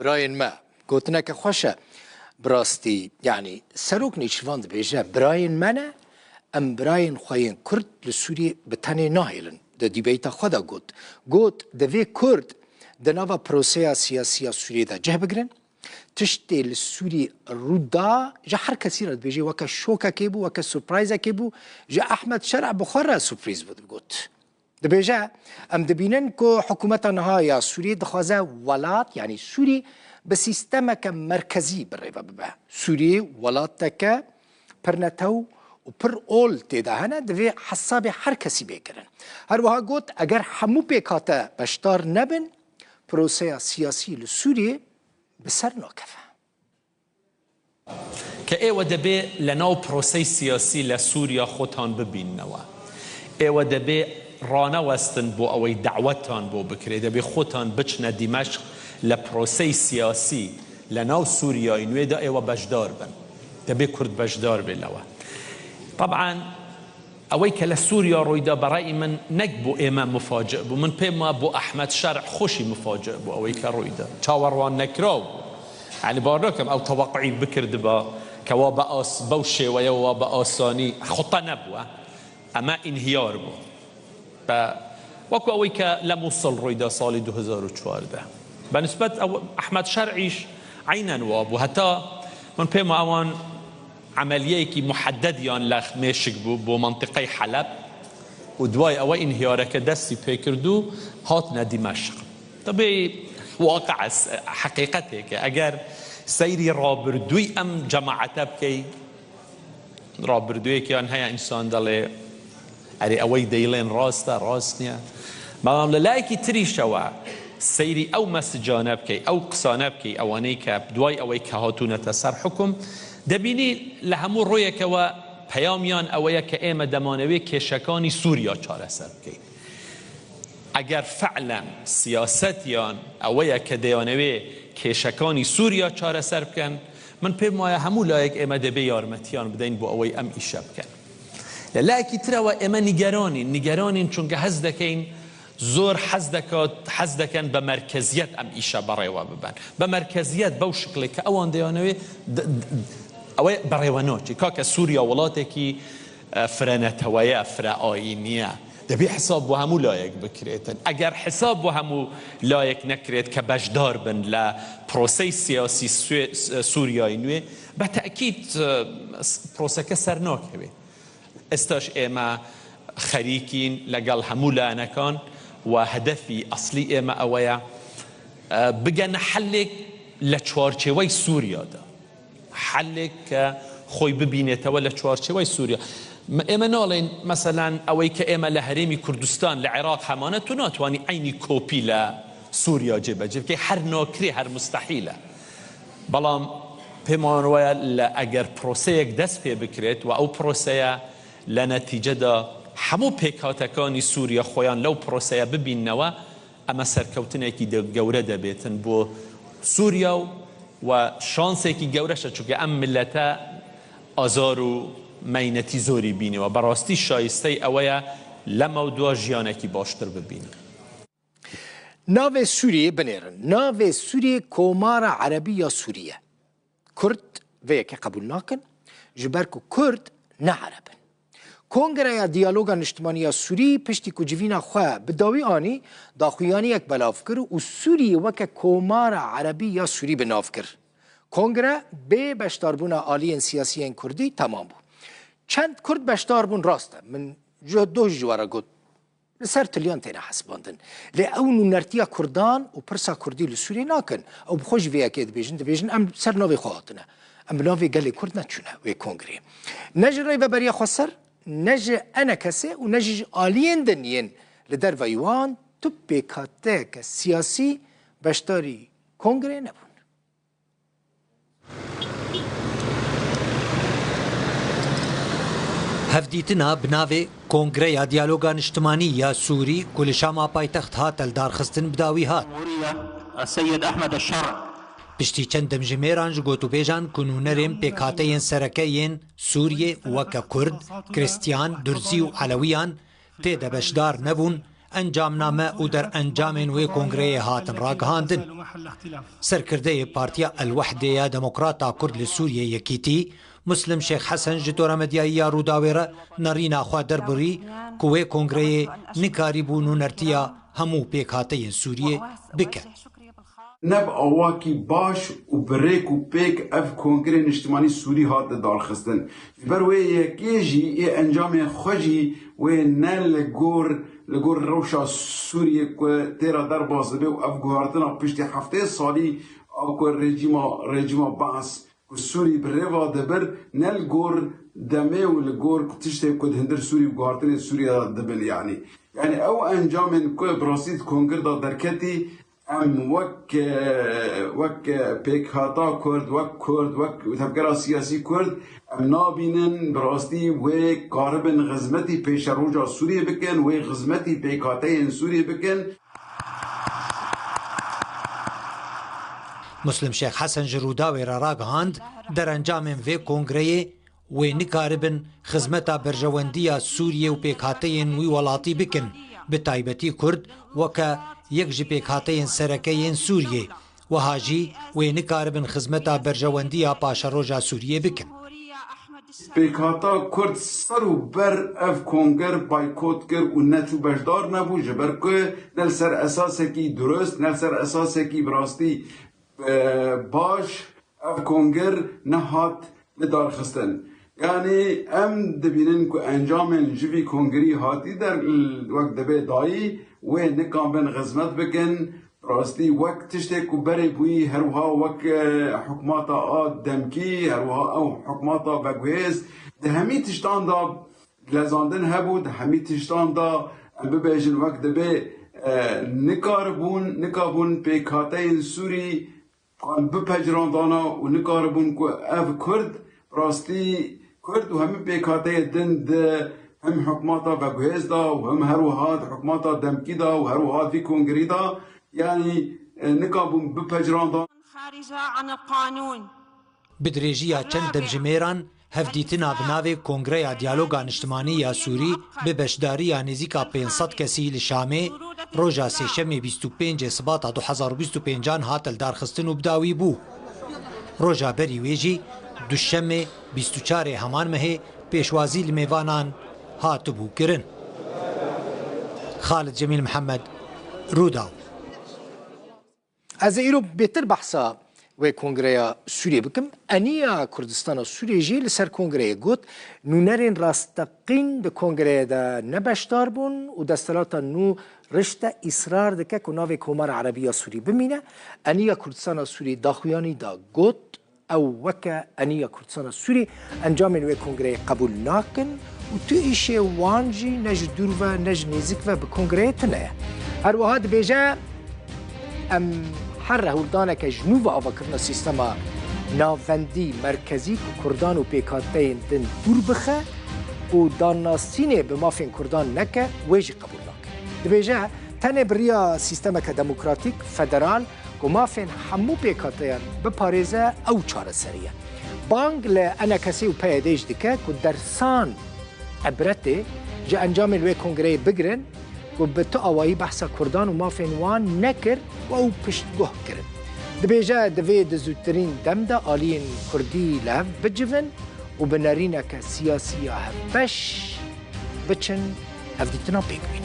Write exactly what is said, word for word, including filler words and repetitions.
Birayên me, gotineke xweş e. Bi rastî, yanî Serok Nêçîrvan dibêje, birayên me ne, em birayên xwe yên Kurd li Sûriyê bi tenê nahêlin. Di dîbeyta xwe de got, got, divê Kurd di nava proseya siyasî ya Sûriyê de cih bigirin. Tiştê li Sûriyê rû da, ji her kesî re dibêje, weke şokekê bû, weke surprizekê bû. Ji Ehmed Şer'a bi xwe re surpriz bû, digot. Dibêje, em dibînin ku hikûmeta niha ya Sûriyê dixwaze welat, yanî Sûrî, bi sîstemeke merkezî bi rê ve bibe. Sûrî welateke pirnetew û pir ol tê de hene, divê hesabê her kesî bê kirin. Her wiha got, eger hemû pêkhate beşdar nebin, proseya siyasî li Sûriyê bi ser nakeve. Ke êwe dibê le nav prosey siyasî le Sûriya xotan bibînnewe. Êwe dibê ranewestin bo ewey dawettan bo bikirê. Dibê xotan biçne Dîmeşq le prosey siyasî le nav Sûriyayî nûê de êwe beşdar bin. Dibê Kurd beşdar bê lewe. Teban, Ewey ke le Sûriya rûy da, berayî min nek bo ême mifaci bû. Min pê ma bo Ehmed Şer xweşî mifaci bû ewey ke rûy da. Çawerwan nekiraw bû. Yanî bar nakim ew teweqûyî bikirdiba ke wa bi as-, bew şêweye wa bi asanî xwe te nebû. Eme înhiyar bû. Be, wekû ewey ke le Mûsil rûy da salî du hezar û çardeh. Be nisbet ew Ehmed Şer'îş eynen wa bû. Heta min pê ma ewan emeliyeyekî muheddediyan lex mêşik bû bo mentiqey Heleb û duway ewe înhiyareke destî pê kird û hatine Dîmeşq. Tabî waqe heqîqetêke. Eger seyrî rabirdûy em cemaete bikey, rabirdûyekî yan heye însan delê, erê ewey deylên rast e, rast niye. Belam li layekî tirîşewe seyrî ew mesicane bikey, ew qisane bikey, ewaney ke duway ewey ke hatûne te ser hukum, debînî li hemû royeke we peyamiyan ewe ye ke ême demanewê kêşekanî Sûriya çareser bikeyn. Eger fe'len siyasetiyan ewe ye ke deyanewê kêşekanî Sûriya çareser biken, min pê maye hemû layek ême debê yarmetiyan bideyn bo ewey em îşe biken. Li layekî tire we ême nîgeranîn, nîgeranîn çunke hez dekeyn zor hez deka-, hez deken be merkeziyet em îşe berêwe biben. Be merkeziyet bew şiklê ke ewan deyanewê d-, d-, ewe berêwe naçê. Kake Sûriya welatekî, e, fire neteweye, fire ayîniye. Debî hesab bo hemû layek bikirêtin. Eger hesab bo hemû layek nekirêt ke beşdar bin le prosey siyasî Sû-, Sûriyayî nûê, be tekîd, e, s-, proseke ser nakewê. Estaş ême xerîkîn legel hemû layenekan we hedefî eslî ême ewe ye, e, bigene helêk le çarçêwey Sûriya de. Helêk ke xwey bibînêtewe le çarçêwey Sûriya. Me, ême nalên, meselen, ewey ke ême le Herêmî Kurdistan, le Iraq hemane, tu natwanî eynî kopî le Sûriya cêbecê bikey. Her nakirê, her mustehîl e. Belam pê ma we ye le eger proseyek dest pê bikirêt we ew proseye le netîce de hemû pêkhatekanî Sûriya xweyan lew proseye bibînnewe, eme serkewtinekî de gewre debêtin bo Sûriya û we şansekî gewreş e, çunke em milete azar û meynetî zorî bîniwe. Berastî şayistey ewe ye leme û dua jiyanekî baştir bibînin. Navê Sûriyê binêrin. Navê Sûriyê Komara Erebî ya Sûrî ye. Kurd vê yekê qebûl nakin, ji ber ku Kurd ne Ereb in. Kongreya Diyaloga Niştimanî ya Sûrî piştî ku civîna xwe bi dawî anî, daxuyaniyek belav kir û Sûriyê weke Komara Erebî ya Sûrî bi nav kir. Kongre bê beşdarbûna aliyên siyasî yên Kurdî temam bû. Çend Kurd beşdar bûn, rast e. Min ji doh ji we re got. Li ser tiliyan têne hesibandin. Lê ew nûnertiya Kurdan û pirsa Kurdî li Sûriyê nakin. Ew bi xwe jî vê yekê dibêjin, dibêjin em ser navê xwe hatine. Em bi navê gelê Kurd neçûne wê kongreyê. Ne ji Rêveberiya Xweser, ne ji ENKSê û ne jî ji aliyên din yên li derveyî wan tu pêkhateyeke siyasî beşdarî kongreyê nebûn. Hevdîtina bi navê Kongreya Diyaloga Niştimanî ya Sûrî ku li Şama paytext hate lidarxistin bi dawî hat. Piştî çend demjimêran ji gotûbêjan ku nûnerên pêkhateyên sereke yên Sûriyê weke Kurd, Kristiyan, Durzî û Elewiyan tê de beşdar nebûn, Encamname û derencamên wê kongreyê hatin ragihandin. Serkirdeyê Partiya El Wehdê ya Demokrata Kurd li Sûriyê Yekîtî, Muslim Şêx Hesen ji Tora Medyayî ya Rûdawê re nerîna xwe derbirî ku wê kongreyê nikarîbû nûnertiya hemû pêkhateyên Sûriyê bike. Ne bi awakî baş û bi rêk û pêk ev Kongrê Niştimanî Sûrî hat lidarxistin. Ji ber wê yekê jî ê encamên xwe jî wê ne li gor li gor rewşa Sûriyê ku têra derbas dibe û ev guhartina piştî heftê salî a ku rejîma rejîma Baas ku Sûrî bi rê ve dibir, ne li gor demê û li gor tiştê ku di hundir Sûrî û guhartinê Sûrî de dibin yanî. Yanî ew encamên ku bi rastî di Kongir de derketî, em wek, wek pêkhata Kurd, wek Kurd, wek tevgera siyasî Kurd, em nabînin bi rastî wê karibin xizmetî pêşeroja Sûriyê bikin, wê xizmetî pêkhateyên Sûriyê bikin. Muslim Şêx Hesen ji Rûdawê re ragihand, derencamên vê kongreyê wê nikaribin xizmeta berjewendiya Sûriyê û pêkhateyên wî welatî bikin, bi taybetî Kurd weke yek ji pêkhateyên sereke yên Sûriyê. Wiha jî wê nikaribin xizmeta berjewendiya paşeroja Sûriyê bikin. Pêkhata Kurd ser û ber ev konger baykot kir û neçû beşdar nebû, ji ber ku ne li ser esasekî durust, ne li ser esasekî bi rastî, e, baş ev konger nehat lidarxistin. Yanî em dibînin ku encamên ji vî kongerî hatî der wek dibê dayî wê nikanbin xizmet bikin, rastî wek tiştê ku berê bûyî, her wiha wek, e, hikûmeta a demkî, her wiha ew hikûmeta veguhêz, di hemî tiştan de lezandin hebû, di hemî tiştan de em bibêjin wek dibê, e, nikaribûn, nikabûn pêkhateyên Sûrî xwe bipejirandana û nikaribûn ku ev Kurd, rastî Kurd û hemî pêkhateyê din di him hikûmeta veguhêz de û him her wiha di hikûmeta demkî de û her wiha di vî kongerî de, yanî, e, nikabûn bipejirandin. Bi dirêjiya çend demjimêran, hevdîtina bi navê Kongreya Diyaloga Niştimanî ya Sûrî bi beşdariya nêzîka pênc sed kesî li Şamê roja Sêşemê bîst û pêncê Sibata du hezar û bîst û pêncan hat lidarxistin û bi dawî bû. Roja berî wê jî Duşemê bîst û çarê heman mehê pêşwazî li mêvanan hatibû kirin. Xalid Cemîl Mihemed, Rûdaw. Ez ê îro bêtir behsa wê kongreya Sûriyê bikim. Eniya Kurdistana Sûriyê jî li ser kongreyê got, nûnerên rasteqîn di kongreyê de ne beşdar bûn û desthilata nû rişte îsrar dike ku navê Komara Erebî ya Sûrî bimîne. Eniya Kurdistana Sûrî daxuyanî da got, ew weke Eniya Kurdistana Sûrî encamên wê kongreyê qebûl nakin û tu îşê wan jî ne ji dûr ve ne ji nêzik ve bi kongreyê tune ye. Her wiha dibêje, em her rehûldaneke ji nû ve avakirina sîstema navendî, merkezî ku Kurdan û pêkhateyên din dûr bixe û dannasînê bi mafên Kurdan neke, wê jî qebûl nake. Dibêje, tenê bi riya sîstemeke demokratîk, federal, ku mafên hemû pêkhateyan biparêze ew çareserî ye. Bang li ENKSê û PYDê jî dike ku dersan, ibretê ji encamên wê kongreyê bigirin ku bi tu awayî behsa Kurdan û mafên wan nekir û ew piştguh kirin. Dibêje, divê di zûtirîn dem de aliyên Kurdî li hev bicivin û bi nerîneke siyasî ya hevbeş biçin hevdîtina pêk bînin.